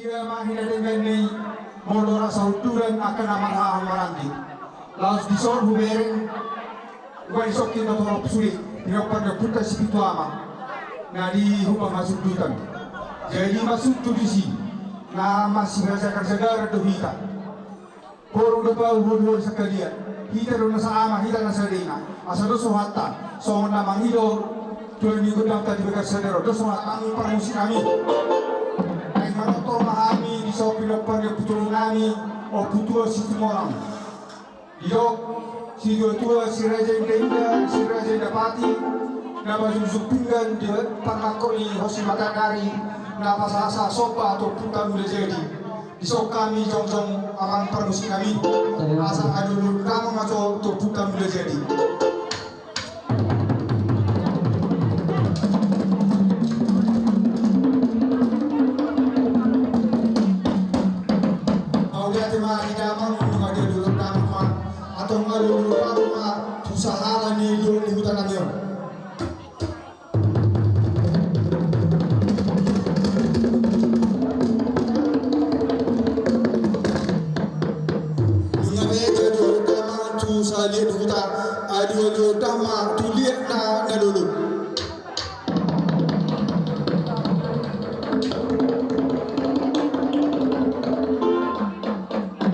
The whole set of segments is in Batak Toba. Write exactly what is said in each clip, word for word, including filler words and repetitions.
Ia ma hinadengan ni molo rasa hunduran angka na marhaha maranggi. Laos dison hubereng, ubai songkin na torop sude, pinompar ni ompunta si Pitu Ama, na di Huta Hasundutan. Jadi maksudhu disi, na masiraja-raja do hita. Boru do pahu, boru do sakalian. Hita do na saama, hita na sadena. Asa dos rohanta, songon na mangido tulang ni gondangta di bagasan sadari on, dos rohanta, parmusik nami. Naeng manortor ma hami dison, pinompar ni ompu tulang nami, Ompu Tua Situmorang. Didok situa-tua, si Raja Inda-inda, si Raja Indapati, na pajugjug pinggan di parnangkok ni hosi matandari, na pasahat-sahat somba tu Ompunta Mula Jadi. Dison hami jongjong, amang parmusik nami. Asa adu-adu damang ma jo tu Ompunta Mula Jadi. Mauliate ma di damang, nunga diadu-adu damang ma. Antong adu-adu damang ma tu sahala ni dolok ni huta nami on. Nunga be adu-adu damang tu sahaliat ni huta, adu-adu damang tu liat na, na lolo.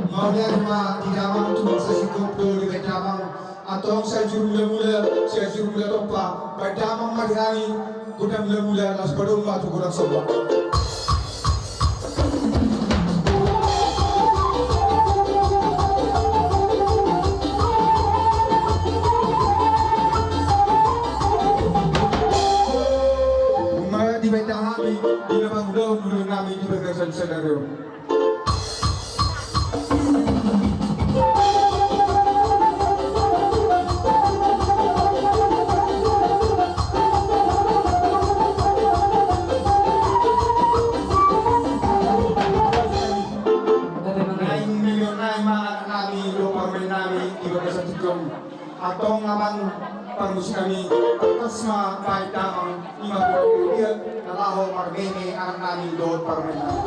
Mauliate ma di damang, tu bangsa Singkop do dibaen damang. Antong Sianjur Mula-mula, Sianjur Mula Tompa, baen damang ma di hami, gondang mula-mula, laos padomu ma tu gondang somba. Nunga dibaen damang hami, di na pangulahon ulaon nami di bagasan sadari on. Naeng ma anak nami dohot parumaen nami di bagasan tingki on. Antong amang parmusik nami, tangkas ma baen damang, ima tu dia na laho marmeme anak nami dohot parumaen nami.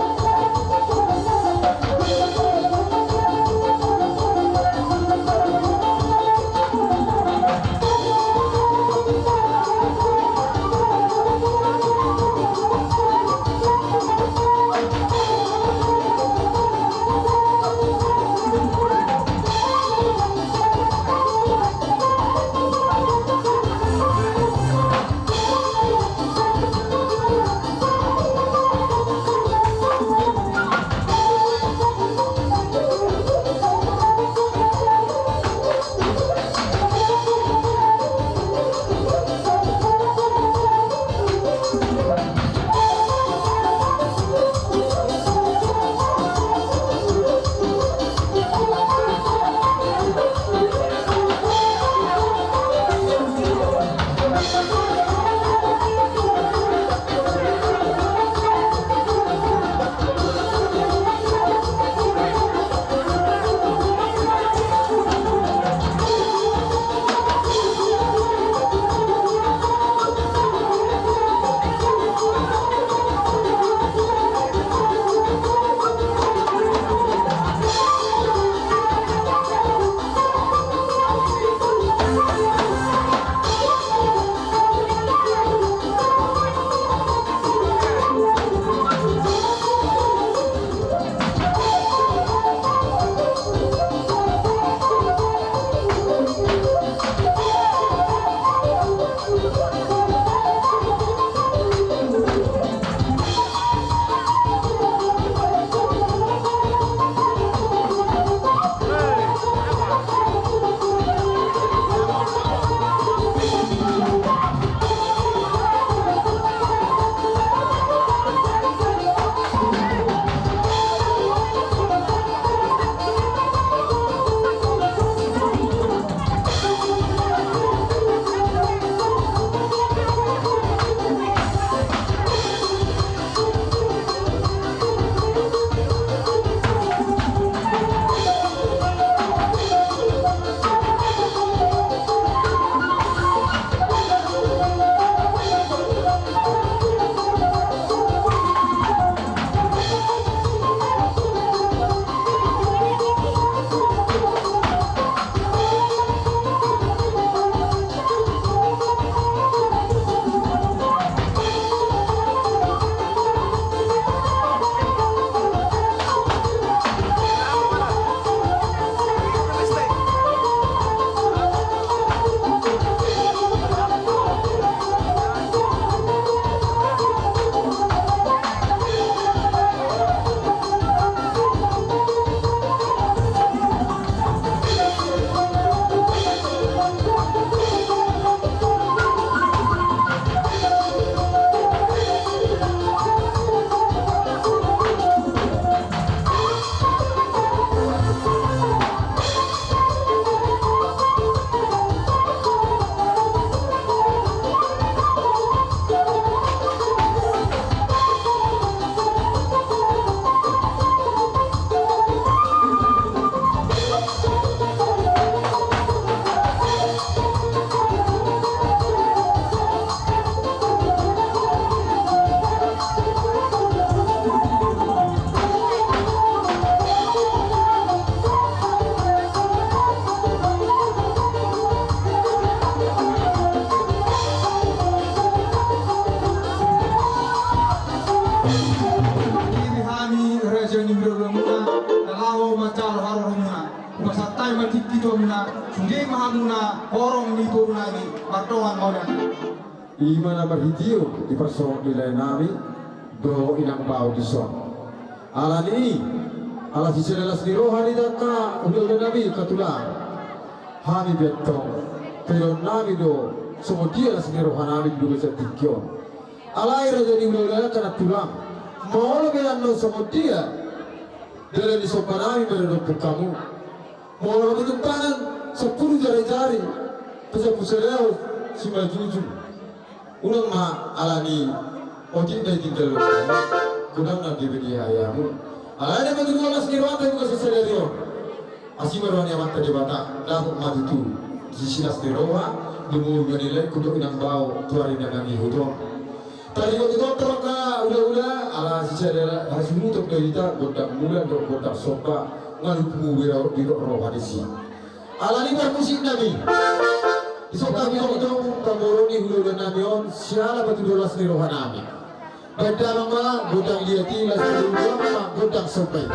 Na sude ma hamuna horong ni boru nami mardongan mauliate. Ima na marhitehon di parsongon ni lae nami dohot inang bao dison. Alani i, ala sisada las ni roha ni angka hula-hula nami angka tulang, hami pe antong, pedon nami do songon dia las ni roha nami di bagasan tingki on. Alai raja ni hula-hula angka na tulang, molo pe annon songon dia dalan ni somba nami maradophon hamu. Molo hamu tung tangan sampulu jari-jari, pasampulu sada simanjujung. Unang ma alani otik na i tinggal lo, godang na gabe di hahamu. Alani ma tutu las ni rohanta di bagasan sadari on. Asi ma roha ni Amanta Debata, dapot ma tutu sisi las ni roha, domu bani lae, hudok inang bao tu ari na mangihut on. Tadi waktu itu terang ka hula-hula, ala sisada hasuhuton do hita, gondang mula dohot gondang somba, ngalupmu bira didok roha disi. Alani parmusik nami. Isok hami on do, pamoruon ni hula-hula nami on, siala patuduhon las ni roha nami. Baen damang ma, gondang liat i, las ni roha ma, gondang somba i.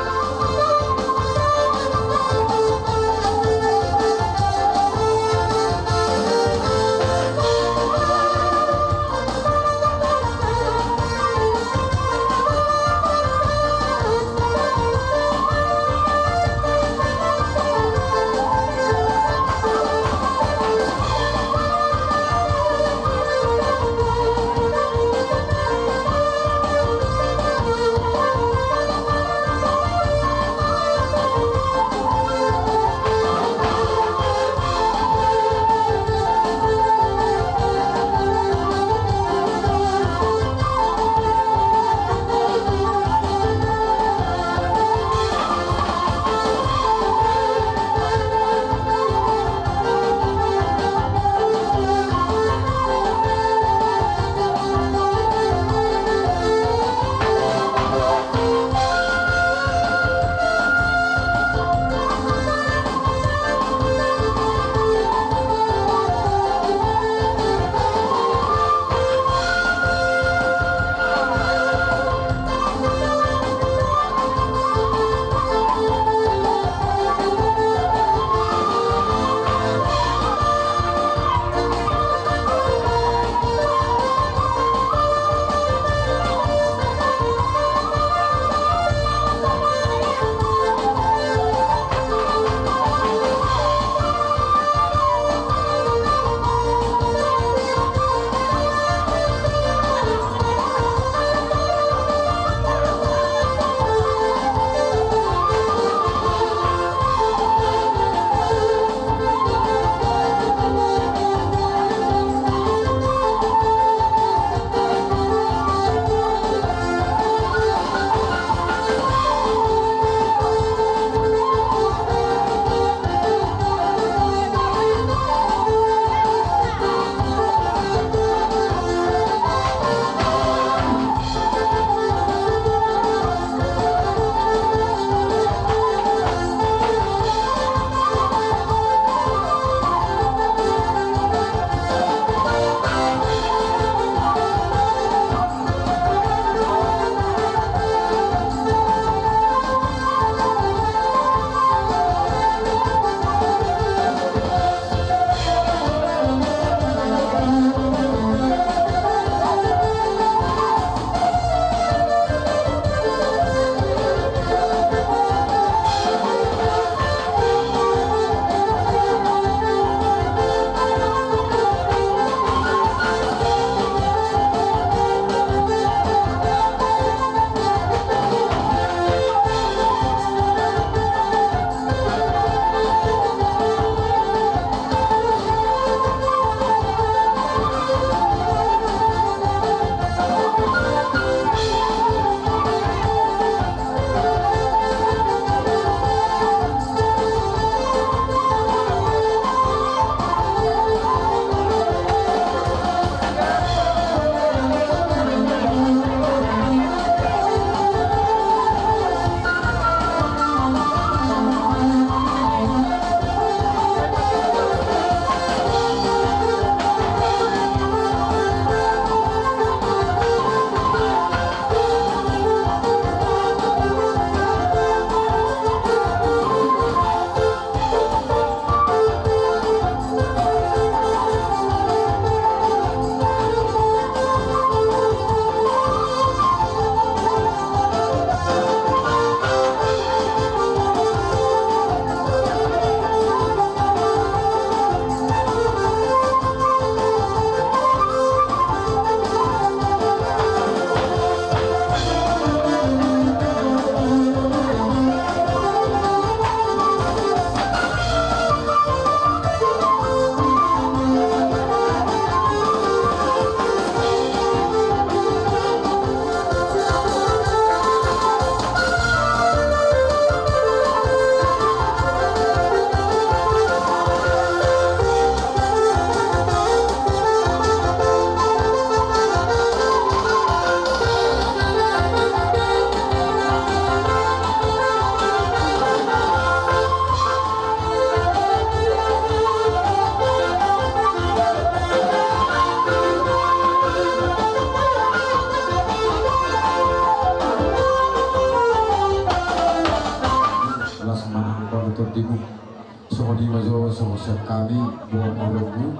Hami boan ma rohamu,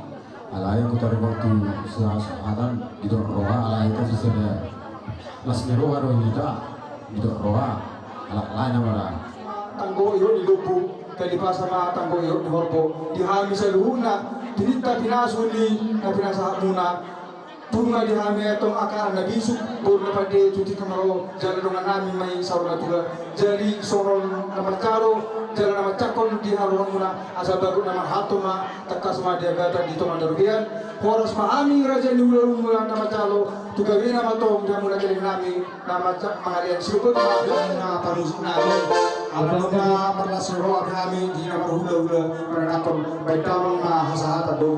alai anggo taringot tu hasahatan, didok roha, alai hita sisada las ni roha do hita, didok roha, alak lain nama da. Tanggo ihot ni lombu, kalipasan ma tanggo ihot ni horbo, di hami saluhutna, tinitip pinasu ni na pinasahatmuna, tung ma di hami antong angka na bisuk, boru na pande tu tingki na ro, jala dongan nami ma i saur matua. Jadi songon na manjalo, jala na manjangkon di harohanmuna, asa bagot na marhalto ma, tangkas ma di agatan di tonga na robean. Horas ma hami raja ni hulahula na manjalo, tu gabena ma antong di hamuna gelleng nami, na manjalo mangalean. Sihol ma na parmusik nami. Alana marlas ni roha hami di na marhulahula manangkon baen damang ma hasahatan do.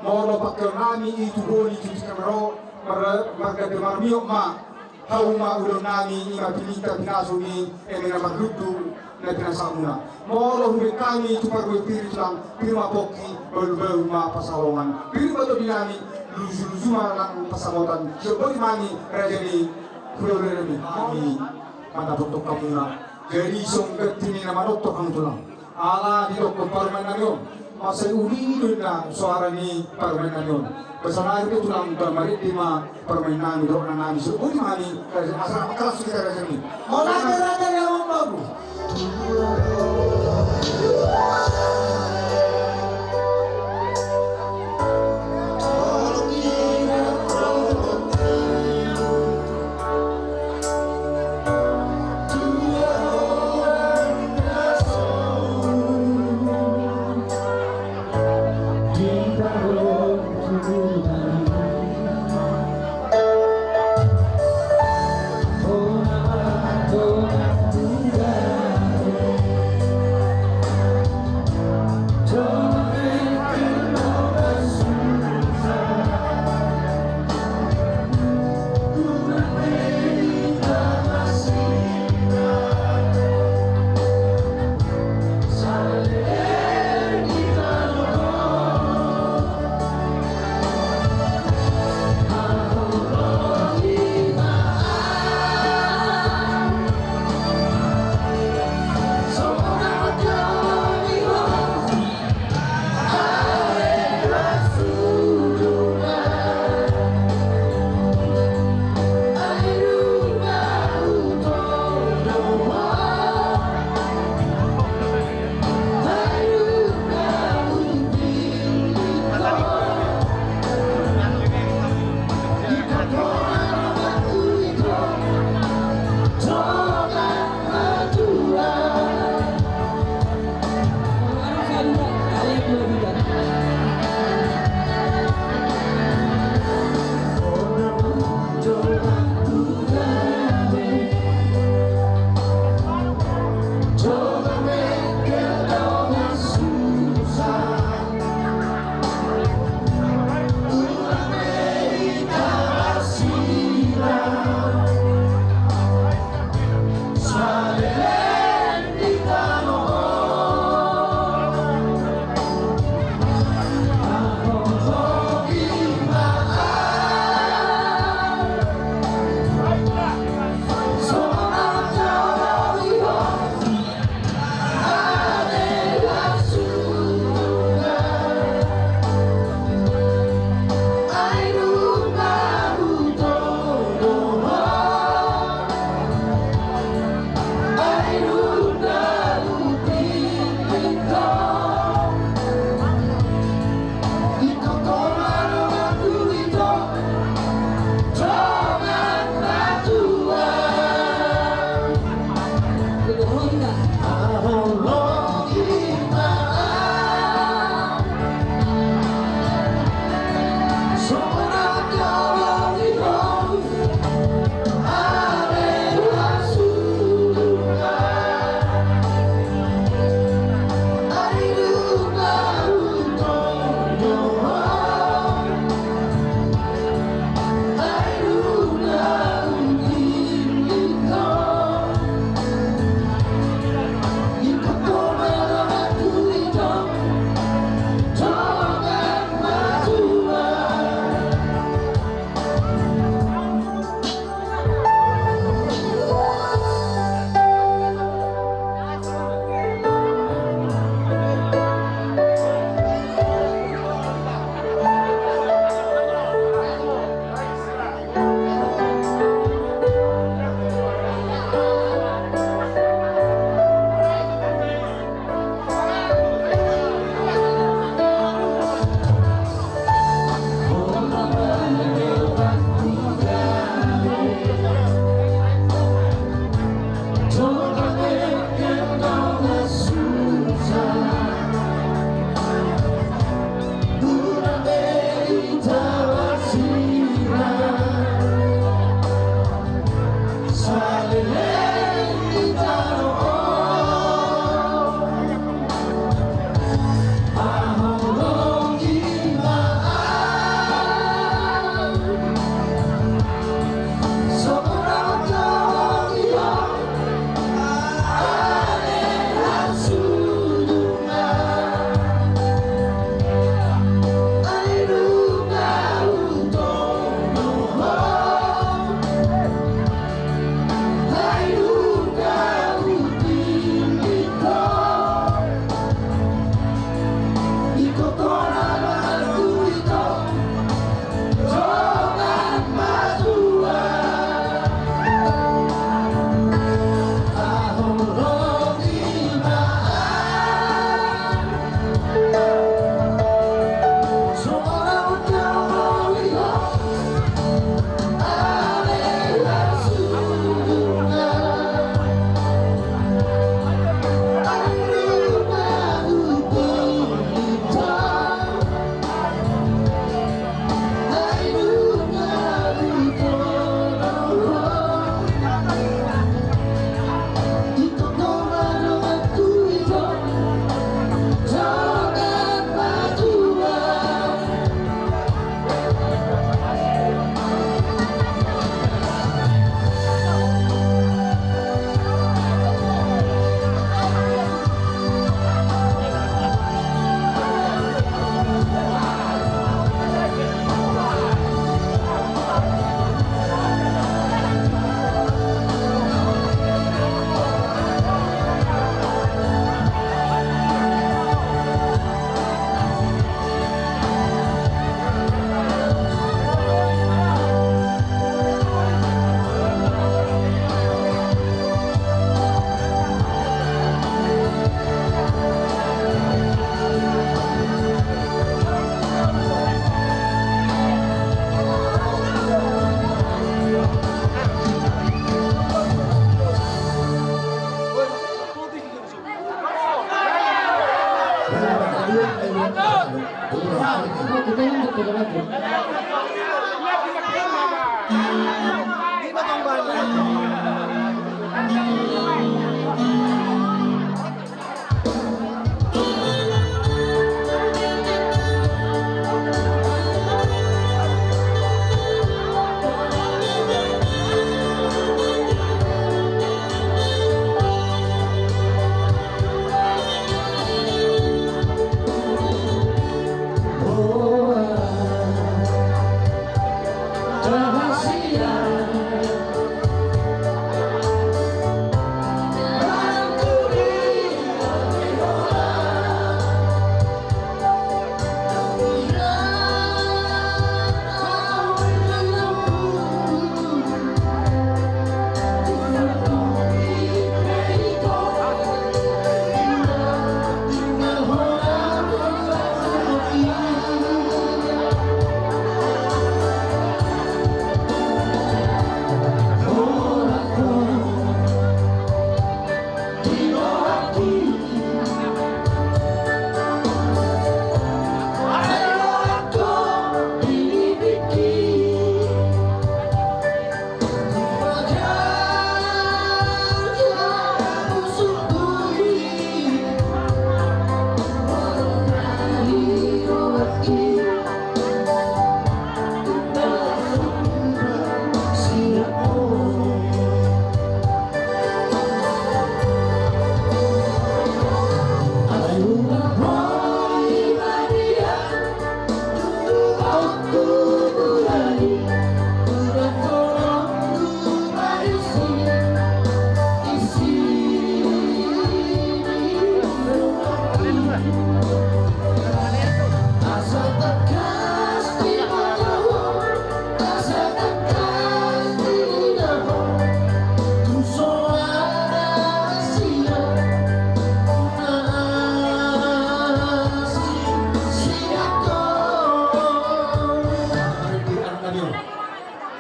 Molo pangkeon nami i tu doli tu tingki na ro, mar-, marga de marmiot ma. Hauma ulaon nami i ma pininta pinasu ni eme na marlundu na pinasamuna. Molo hubege hami tu parbuat pir tulang, pir ma pongki, balu-balu ma pansalongan. Pir ma tondi nami, luju-luju ma nang pansamotan. Sian boti ma hami raja ni hulahula nami, hami mandapothon hamuna. Jadi songon ganti ni na manonton hamu tulang. Ala didokkon parumaen nami on, masa uli do inna soara ni parumaen nami on. Pasahat do tulang, marende ma parumaen nami, dohonon nami, so boti ma hami, asa mangkalas hita raja ni. Mauliate raja ni amang babu.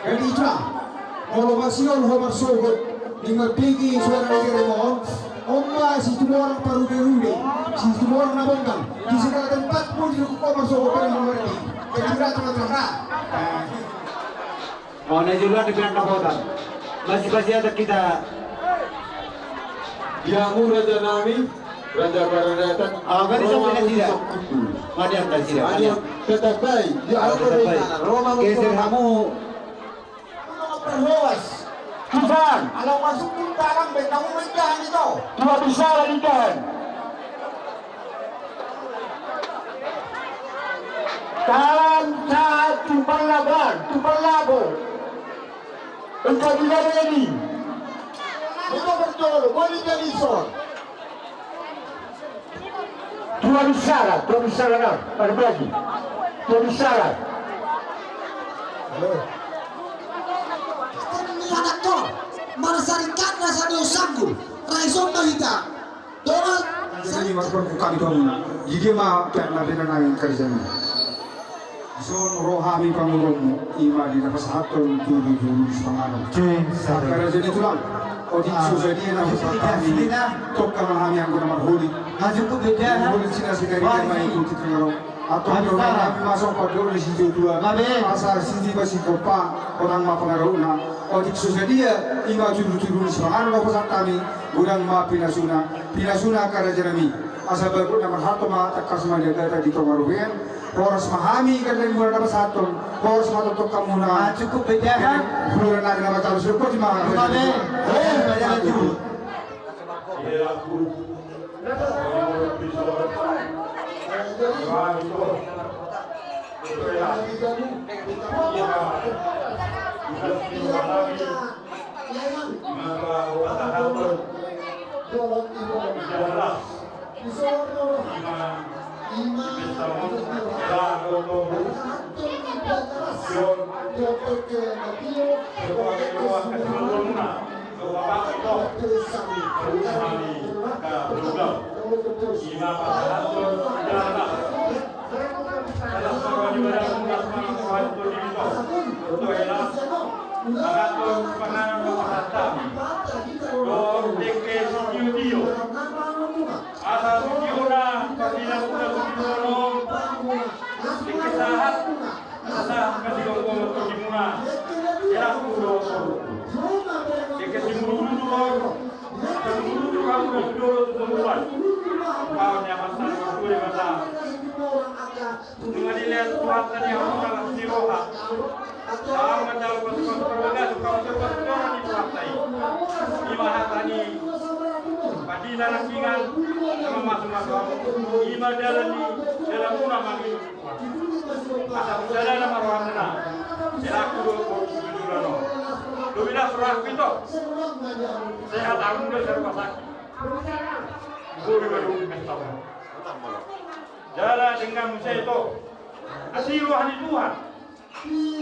Jadi ita, molo masiol ho marsogot, di mambege suara ni jere mohon, on ma si Tumorang parude-rude, si Tumorang na bonggal, di segala tempat pun di rukuk ho marsogot, pada mengerti. Jadi berat, teman-teman, nah. Oh, na juluan di pinang dapotan. Masih, masih ada kita. Dia murah dan nami, Raja Baradatan. Ah, kan bisa Roma tidak? Madiam dan tidak. Madiam, tetap baik. Dia apa tetap baik. Roma geser hamu. Perhoas. Tuhan. Alau masuk pun dalam betamu mendahan itu. Tua bisa lah ditahan. Tahan, tahan, tu pallabon, tu pallabon. Engkau di dalam ini. Itu betul, boleh jadi son. Tua binsara, tua binsara na, parbagi. Tua binsara. Anak to, marsarikat na sado sanggul, raison ma hita. Dongan. Jadi ma parbuka di bangun. Jadi ma pernah bina nangin kerjanya. Dison ro hami pangurumu, ima di na pasahathon tu dulu dulu di Sipanganon. Oke, sabar. Angka raja ni tulang. Odi, ah, so sadia na pasahat hami. Tokka ma hami anggo na marholi. Maju ku beda. Marholi sina sinari ma ikuti kangaro. Atau hami masuk padol di situ dua. Asa sini masih kopa orang ma pangaruna. Odi, so sadia ima tudu tudu di Sipanganon na pasahat hami. Godang ma pinasuna. Pinasuna angka raja nami. Asa bagot na marhalto ma tangkas ma di agata di tonga robean. Horas ma hami, kan dari mula na pasahathon. Horas ma tongtong hamuna. Ah, cukup beda, ha? Mula nari na matalus, cukup di mana? Cukup, be. Eh, beda lagi. Asa suci hona, pardina hona suci hona. Sahat, sahat, manghasigomgoman tu hamu, hela tu hamu. Dengke simudurudur, simudurudur hamu na sudolo tu toruan. Paon ni amanta, paon ni amanta. Nunga dilehon Tuhanta di hamu las ni roha. Hamu manjalo pasupasu parbagason, hamu manjalo pasupasu ni Tuhanta i. I ma hata ni Pandita Nangkingan na mamasumasu hamu. I ma dalan ni dalanmuna mangido. Asa muse sada nama rohamuna. Hela tu hamu boru Situmorang on. Lobi las rohangku ito. Sehat hamu, undang sai rumah sakit. Boi ma dung pesta on. Jala denggan muse ito. Asi roha ni Tuhan.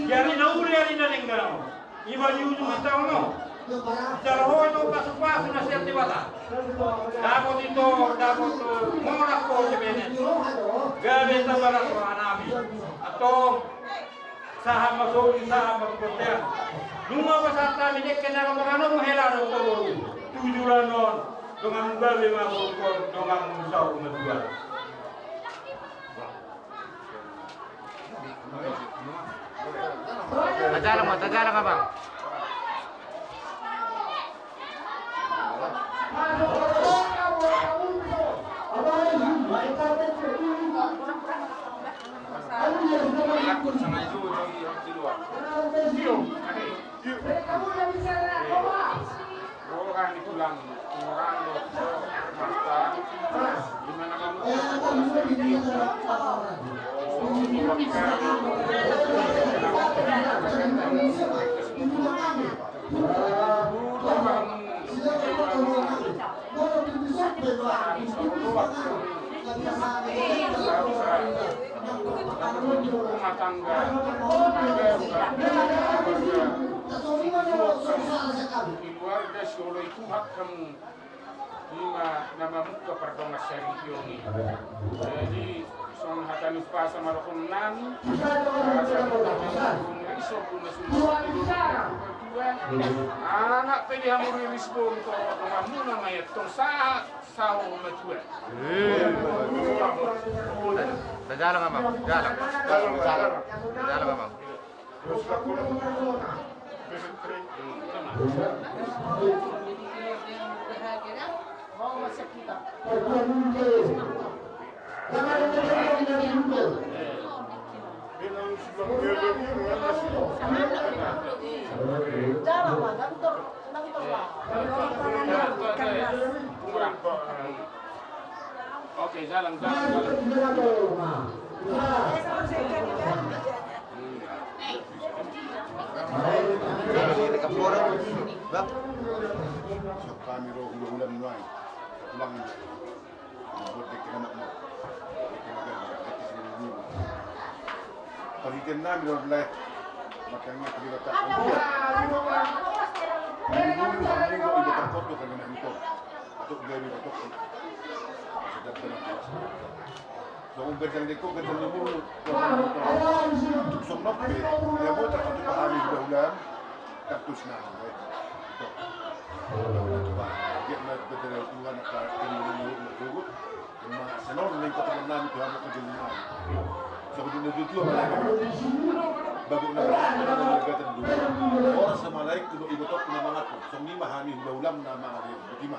Di ari na uli, ari na denggan on. I ma di ujung ni taon on. Jala ho ito pasupasu na sian Debata. Dapot ito, dapot, eh, moras ho jemene. Gabe tamba las rohanami. Antong. Sahat ma solu, sahat ma tu bontean. Nunga pasahat hami dengke na ro manganom hela dohot boru. Tu joloan on. Donganmu gabe ma borungkon, donganmu saur matua. Tajalang ma, tajalang abang. Roha ni tulang, orang do, mata, di mana kamu? Rumah tangga, keluarga, keluarga, si oloi Tuhan kamu. Ima na mamungka pardongan saripeon i. Jadi songon hata ni umpasa ma dohonon nami, asa tung riso puna sumur. Anak pe di hamu riris bontor, donganmuna ma i antong sahat saur matua. Tajalang ama, jalang. Tajalang ama. Oke, jalang, jalang, jalang. Kami ro hula-hula nuaeng. Tulang. Buat dek kena mak mak. Dek kena gak, dek kena gak. Pagi kena mi ro belai. Makanya kami letak. Ini dulu kami kok ibu takut tuh kena mak itu. Atau dia ibu takut. Sedap kena. Songon ganjang ni ho, ganjang ni mulu. Tuk songon on pe, ia botak tu hami hula-hula, taktus nami. Dia ma ganjang ni Tuhan, angka hula-hula na tugut. Ima songon on nang kata nami tu hami ganjang nami. Songon on na tutu ama nami. Baguk na berani na gatan dulu. Orang sama lain kudu ibotok na mangatur. Songon i ma hami hula-hula na mangatur. Ima.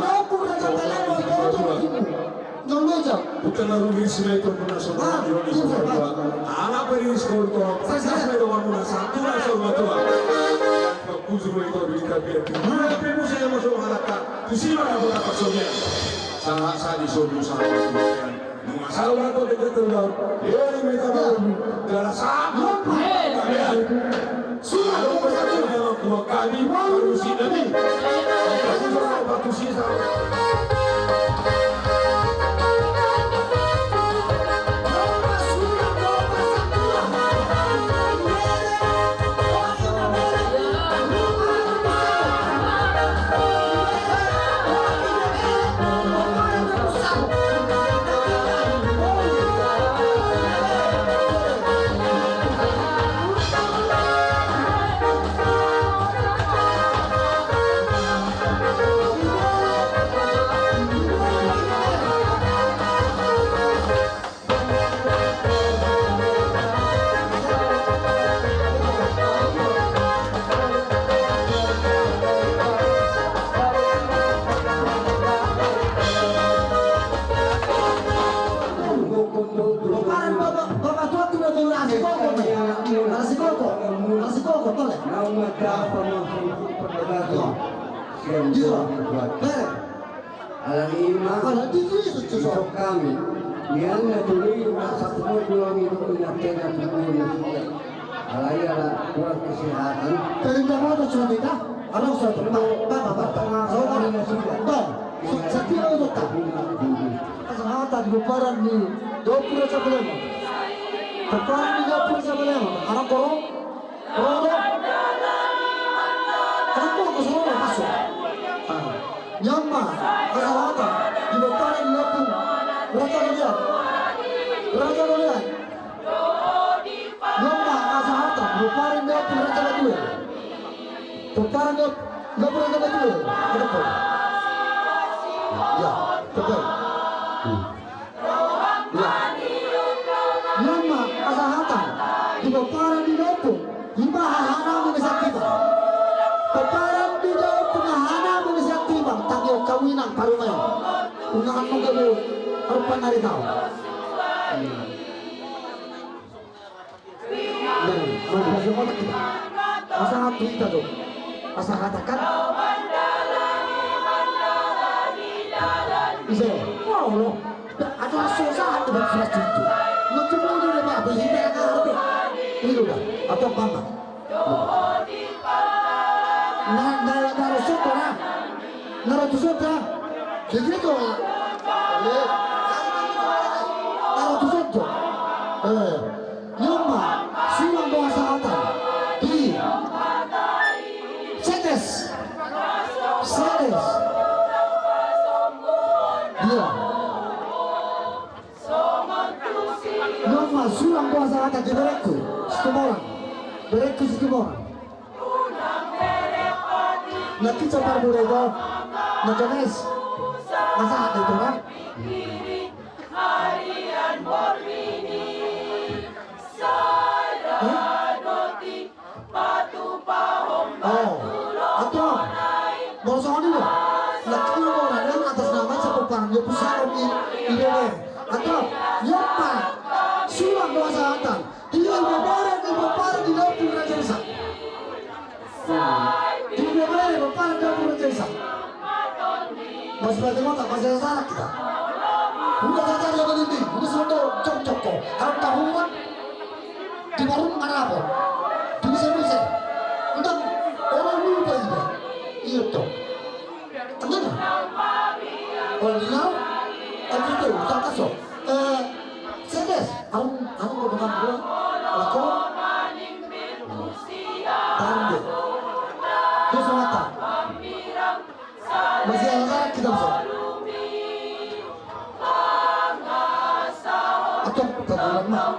Dapur Raja Palembang, Boto Timur. Jolo, jolo. Bukan lalu isi na itu pernah sobat. Ah, Yoni iya, sobat. Anak beri sekolah. Saya, saya. Saya doang muna satu lah sobat tua. Kau kujur itu di kabinet. Muna tapi musa yang masuk malaka. Tusi mana buka pasonya. Salah, salah di sobat, salah di sobat. Nunga salah tu dekat tu dalam. Ia ni minta maaf. Dalam sama. Hei. Sudah, sudah. Kami baru si Nabi. Sudah, waktu sisa. Boparan bapak, bapak tua tu na tu, nasi koko ne. Nasi koko. Nasi koko, tole. Nau mata apa maksud perdebatan? Iya. Eh. Alani i ma, alani i, isuk hami. Nian na tuli na satu mo tulang i, ina tena tulang i. Alai ala kurang kesehatan. Terindah mata cuma kita. Arang sa, ba, ba, ba, ba. Tengah, tengah, tengah. Ba, sa-, sakit itu tak. Kesehatan, boparan ni Dapur Raja Palembang. Boparan ni Dapur Raja Palembang. Arang korong. Korong do. Arang korong, korong, masuk. Ah. Nyamma. Pomparan do, do pura do betul. Ada pun. Ya, betul. Hmm. Ya. Ima asa hata di pomparan di Dampung, ima hahana mengesian tiba. Pomparan di Dampung hahana mengesian tiba. Tangihon hamu inang parumaen. Undangan manggabe rupan ari tau. Hmm. Nah, nah, masuk kotak kita. Asa hata tu hita tu. Asa hata kan. Ise. Wah, Allah. Ada susah tu, susah tu. Lu cuma udah deh, Pak. Ini kan apa? Ini udah. Atau apa? Nah, nah, nah, nah, nah. Na ro tu son da. Gigi do. Eh. Na ro tu son da. Eh. Ima, sulang do hasahatan. Di. Sedes. Sedes. Dia. Ima, sulang do hasahatan di berengku. Situmorang. Berengku Situmorang. Na kicapar bure do, na jones. Masa ada itu, kan? Hah? Oh, atau, molo songon i do. Na kicapar bure do, atas nama sipomparan ni Ompu Saron i, i bere. Atau, ima, sulang do hasahatan. Di bere ni pomparan di Dampung Raja Isa. Di bere ni pomparan di Dampung Raja Isa. Masih berarti kota, masih salah kita. Udah saja dia menindih, udah sudah cocok kok. Harus tahu kan? Di warung mana apa? Di bisa-bisa. Udah, orang lupa juga. Iya, toh. Tenang. Kalau di laut, itu tuh, tak kasih. Eh, Sedes, au, au, au, au, au, lako. Tande. Dia semata. Masih ada kita bisa. Atau bagulan mah.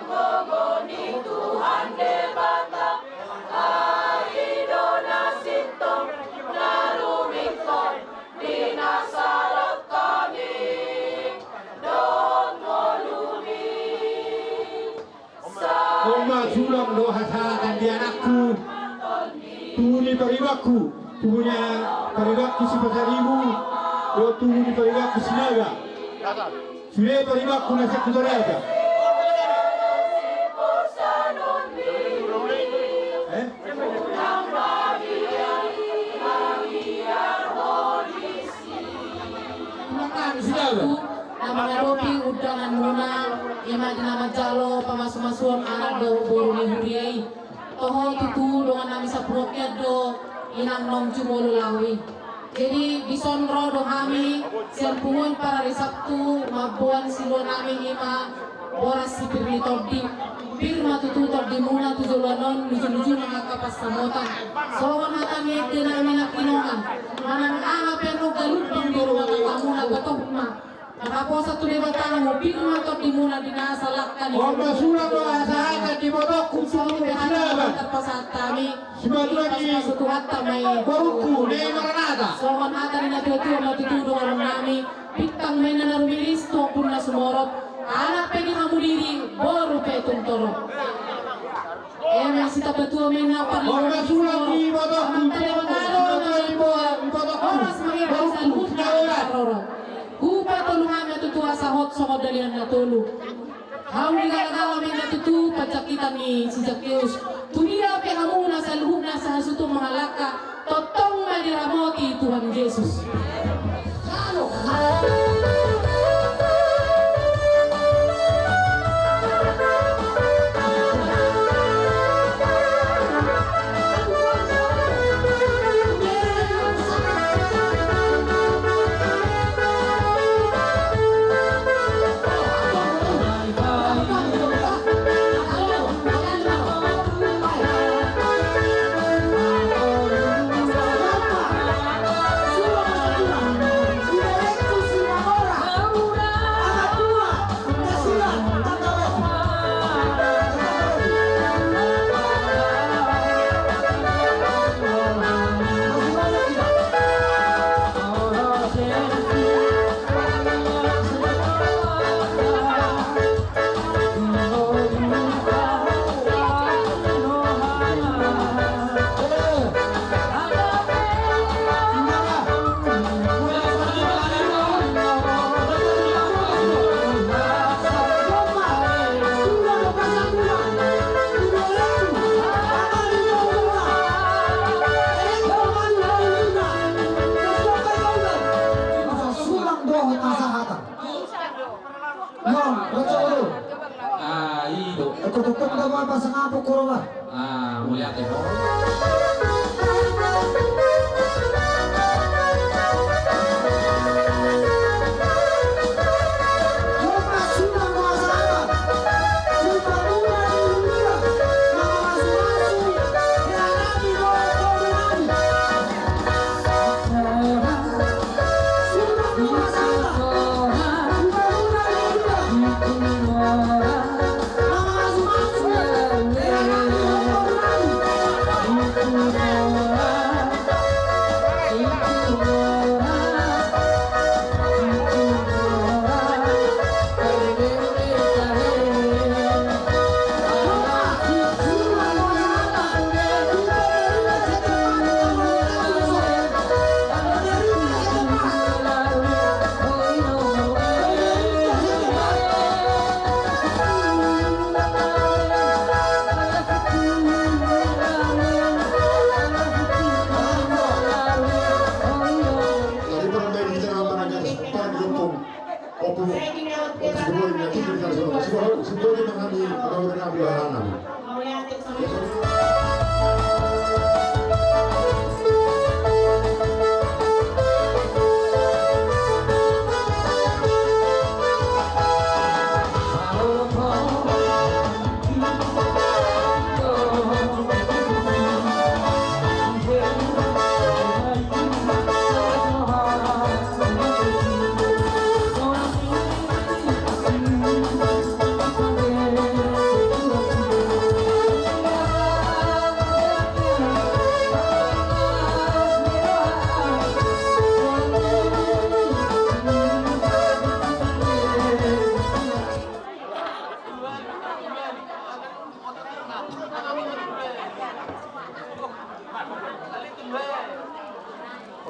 Ima, sulang do hasahatan di anakku. Tubu ni paribanku, tubu ni paribanku Sipasaribu, dohot tubu ni paribanku Sinaga. Sude paribanku na sian Kutaraja. Eh? Ima nang, Sinaga. Na mangadopi undanganmuna, ima di na manjalo pamasumasuon anak dohot boru ni huria i. Toho tutu dongan nami sapunguan do, inang naung jumolo laho i. Jadi, dison ro do hami, sian punguan parari Sabtu, mamboan silua nami ima boras si pir ni tondi. Pir ma tutu tondimuna tu joloan on, luju-luju nang angka pansamotan. Songon hata ni ende nami na hinongan. Manang aha pe na galumbang di rumah tanggamuna, gatoh ma. Manghaposan tu Debata, pir ma tondimuna di na salangka ni. Ima, sulang do hasahatan di ibotongku, Sinaga. Tarpasahat hami. Simatua ni pasu-pasu Tuhanta ma i. Borungku, na i Maranata. Songon hata ni na tua-tua ma tutu dongan nami. Bintang ma i na rumiris tu ombun na sumorop. Anak pe di hamu diri, boru pe tung torop. Ima sitamba tua ma i na parlinggoman. Ima, sulang di ibotongku, Amanta Debata do na mamboan. Horas ma i di saluhutna na maroro. Hupatolu hami ma tutu asa hot songon dalihan na tolu. Hau ni gala-gala ma i na tutu panjangkitan ni si Zakeus. Tu dia pe hamu na saluhutna sahasuhuton mangalangka, tongtong ma diramoti Tuhan Jesus. Pasang apa koro, bah? Ah, mauliate ho.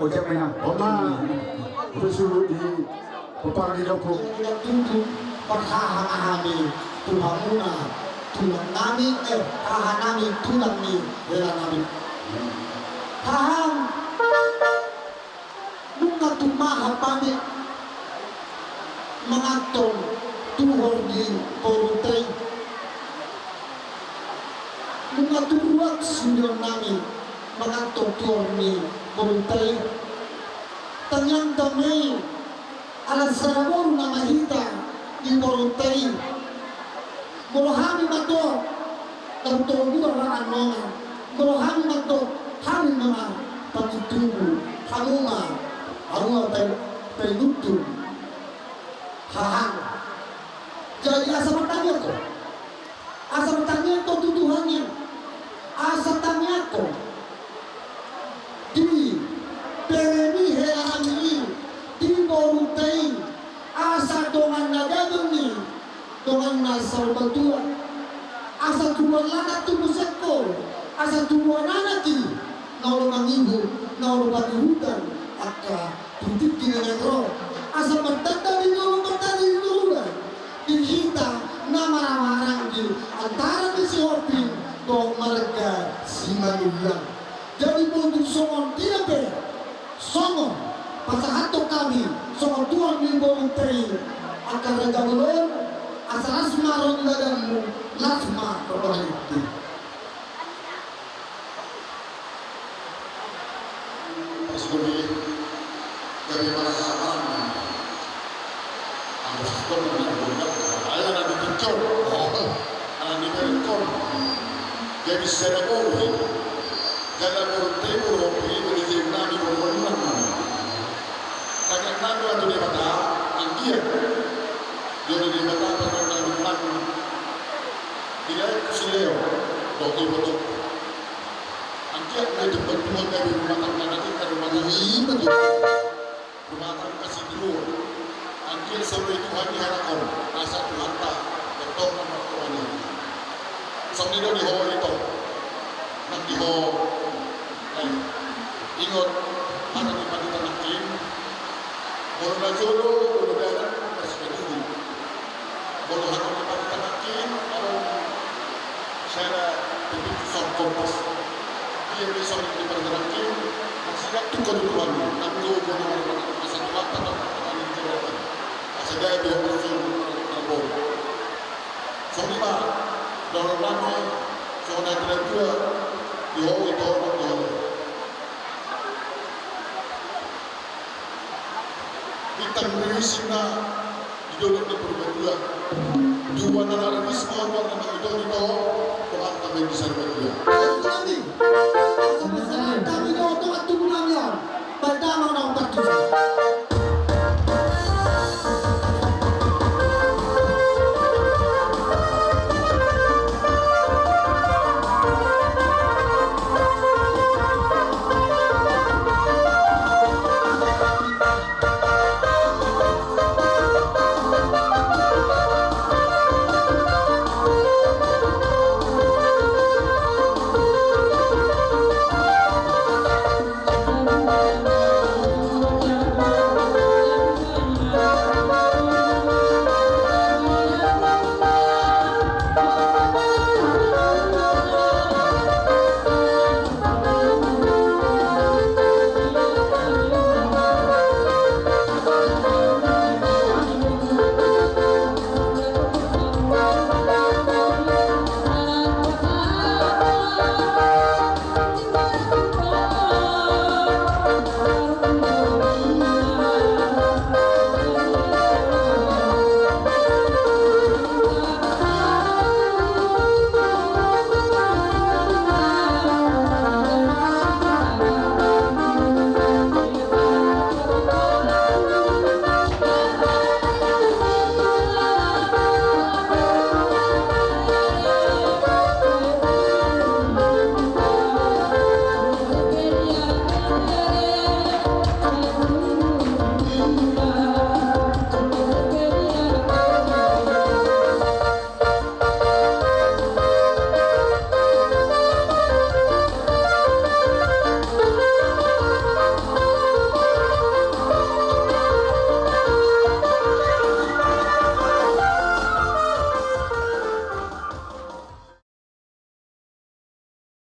Ojak mena. Oma, bersulu di pepala di loko. Tunggu, parhaha hami tu hamuna, tulang nami, eh, haha nami, tulang ni hela nami. Haha. Nunga tumaha hami mangantong tuhor ni borunta i. Nunga turuak sude nami mangantong tuhor ni borunta i. Tangiangta ma i ala sada boru nama hita di borunta i. Molo hami mandok, na tolu boru ra annon. Molo hami mandok, hami ma na pamintubu, hamu ma, hamu ma pai-, painuntu. Haha. Jadi asa martangiang ho. Asa martangiang ho tu Tuhan i. Asa tangiang ho. Di bere ni hela nami i, di borunta i, asa dongan na daging ni, dongan na saur matua, asa tubuan anak tubu sengko, asa tubuan anak i, na olo mangihut, na olo pangihutan, angka tu tingki na naeng ro, asa martanda di jolo, martanda di jolo, di hita na marhahamaranggi antara ni si Hoping dohot marga Simanullang. Jadi molo tung songon dia pe, songon pasahathon hami songon tulang ni borunta i, angka raja bolon, asa las ma ro di badanmu, las ma ro di rohangku. Pas gumi, jadi marhahamaranggi. Anggo sasintongna na dibondang, ai ala na dipicor, oh, ala na diperekkon. Jadi sada boru i, jala boru tebo do i, boru tebo nami, boru boru nami. Tangiang nami ma tu Debata, anggiat dioloi Debata pangkataion nami. Dilehon tu si Leo dohot ibotongku. Anggiat ma i tumpak-tumpak dari rumah tangga nami, rumah tangga i, betul. Rumah tangga si Tuhan. Anggiat so dioloi Tuhan i halak on, asa Tuhanta, betul nama Tuhan i. Songon i do di ho, ito. Nang di ho. Ai. Ingot, hata ni pandita nangkin. Molo na jolo, molo dalan, na sipatudu. Molo hata ni pandita nangkin, adong sada pepintu songon kompas. Ia bisa di pandita nangkin, masih ada tu kebutuhan, nang jolo, molo na satu apa, atau apa, atau apa, asa gabe, asa gabe. Songon i ma. Dalan nami songon na pinatua di ho, di ho, di ho. Bintang rimis inna di dolok ni Purbatua. Dua na rimis ma ruang na mangidoni ho, Tuhan kami di Sarbatua.